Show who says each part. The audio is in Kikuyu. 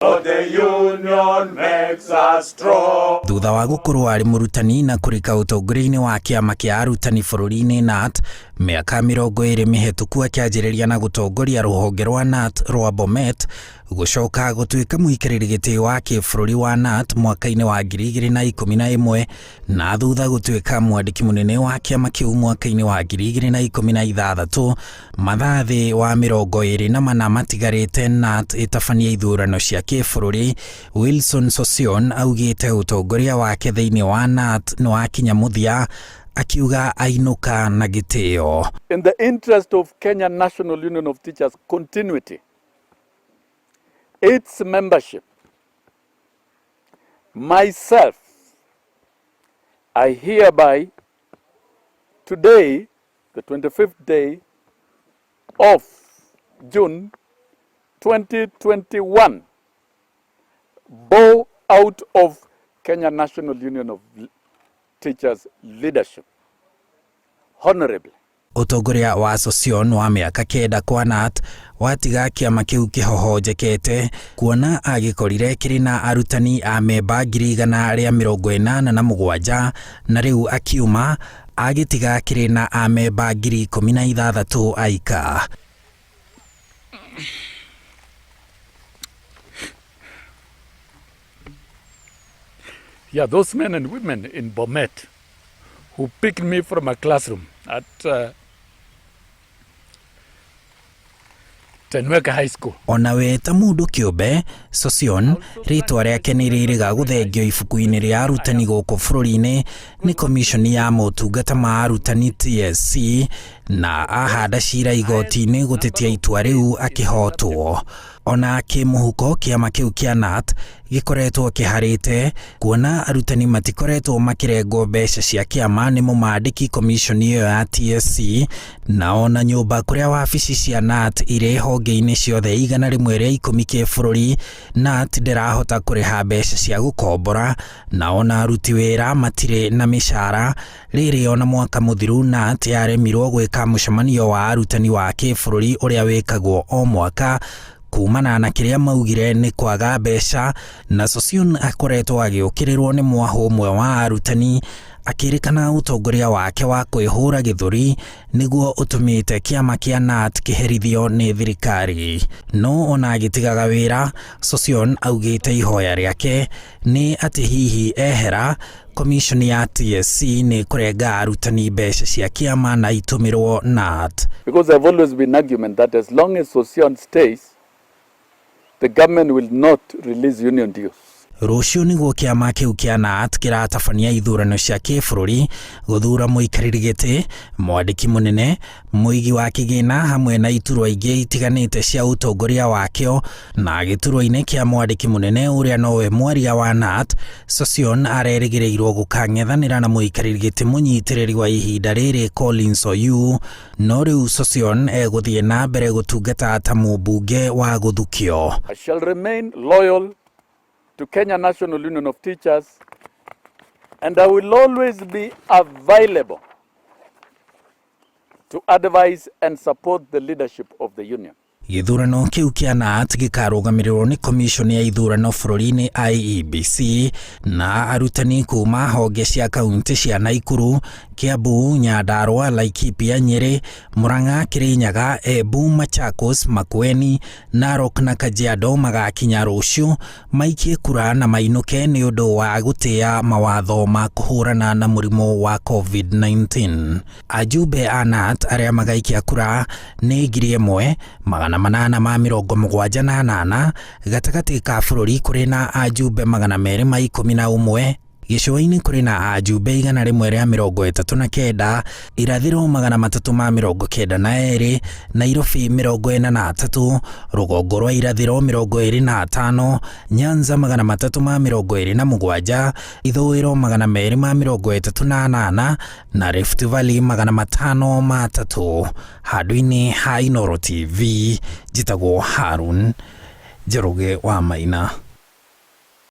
Speaker 1: For the union makes us strong.
Speaker 2: Thutha wa gũkorwo arĩ mũrutani na kũrika ũtongoria-inĩ wa kĩama kĩa arutani bũrũri-inĩ KNUT mĩaka 20 mĩhetũku, akĩanjĩrĩria na gũtongoria rũhonge rwa KNUT rwa Bomet, gũcoka gũtuĩka mũikarĩri gĩtĩ wa kĩbũrũri wa KNUT mwaka-inĩ wa 2011, na thutha gũtuĩka mwandĩki mũnene wa kĩama kĩu mwaka-inĩ wa 2016. Mathaa thĩ wa 24 matigarĩte KNUT ĩtabanie ithurano cia kĩbũrũri, Wilson Sossion augĩte ũtongoria wake thĩinĩ wa KNUT nĩ wakinya mũthia, akiuga ainũka na gĩtĩo.
Speaker 1: In the interest of Kenya National Union of Teachers continuity, its membership, myself, I hereby today, the 25th day of June 2021, bow out of Kenya National Union of Teachers leadership honorably.
Speaker 2: Ũtongoria wa Sossion wa mĩaka 9 kwa KNUT watiga kĩama kĩu kĩhohonjekete, kuona agĩkorire kĩrĩ na arutani a memba 187,000, na rĩu akiuma agĩtiga kĩrĩ na amemba 16,000 aika.
Speaker 1: Yeah, those men and women in Bomet who picked me from a classroom at Tenweka High School.
Speaker 2: Ona we ta mũndũ kĩũmbe, Sossion rĩtwa rĩake nĩ rĩrĩga gũthengio ibuku-inĩ rĩa arutani gũkũ bũrũri-inĩ nĩ komishoni ya motungata ma arutani TSC, na ahanda cira igoti-inĩ gũtetia itua rĩu akĩhotwo. Ona kĩmũhuko, kĩama kĩu kĩa KNUT gĩkoretwo kĩharĩte, kuona arutani matikoretwo makĩrengwo mbeca cia kĩama nĩ mũmandĩki komishoni ĩyo ya TSC, na ona nyũmba kũrĩa wabici cia KNUT irĩ honge-inĩ ciothe 110 kĩbũrũri, KNUT ndĩrahota kũrĩha mbeca cia gũkombora, na ona aruti wĩra matirĩ na mĩcara. Rĩrĩ ona mwaka mũthiru KNUT yaremirwo gwĩka mũcemanio wa arutani wa kĩbũrũri ũrĩa wĩkagwo o mwaka kumana na kĩrĩa maugire nĩ kwaga mbeca, na Sossion akoretwo agĩũkĩrĩrwo nĩ mwahũ ũmwe wa arutani, akĩrĩkana ũtongoria wake wa kwĩhũra gĩthũri nĩguo ũtũmĩte kĩama kĩa KNUT kĩherithio nĩ thirikari. No ona agĩtigaga wĩra, Sossion augĩte ihoya rĩake nĩ atĩ hihi ehera, komishoni ya TSC nĩ kũrenga arutani mbeca cia kĩama na itũmĩrwo KNUT.
Speaker 1: Because there have always been argument that as long as Sossion stays, the government will not release union dues.
Speaker 2: Rũciũ nĩguo kĩama kĩu kĩa KNUT kĩratabania ithurano cia kĩbũrũri gũthura mũikarĩri gĩtĩ, mwandĩki mũnene, mũigi wa kĩgĩna, hamwe na iturwa ingĩ itiganĩte cia ũtongoria wakĩo. Na gĩturwa-inĩ kĩa mwandĩki mũnene, ũrĩa nowe mwaria wa KNUT, Sossion arerĩgĩrĩirwo gũkang'ethanĩra na mũikarĩri gĩtĩ mũnyitĩrĩri wa ihinda rĩrĩ Collins Oyu. No rĩu Sossion egũthiĩ na mbere gũtungata ta mũmbunge wa gũthukio.
Speaker 1: I shall remain loyal to Kenya National Union of Teachers and I will always be available to advise and support the leadership of the union.
Speaker 2: Gĩthurano kĩu kĩa KNUT gĩkarũgamĩrĩrwo nĩ komishoni ya ithurano bũrũri-inĩ IEBC, na arutani kuma honge cia kaunti cia Naikuru, Kiambu, Nyandarua, Laikipia, Nyeri, Murang'a, Kirinyaga, Embu, Machakos, Makueni, Narok na Kajiado magakinya rũciũ maikie kura na mainũke nĩ ũndũ wa gũtĩa mawatho ma kũhũrana na mũrimũ wa COVID-19. Ajumbe a KNUT arĩa magaikia kura nĩ 1878. Gatagatĩ ka bũrũri kũrĩ na ajumbe 211, gĩcũa-inĩ kũrĩ na ajumbe 139, irathĩro 392, Nairobi 43, rũgongo rwa irathĩro 25, Nyanza 327, ithũĩro 238 na Rift Valley 503. Handũ-inĩ ha Inooro TV, njĩtagwo Harun Njoroge wa Maina.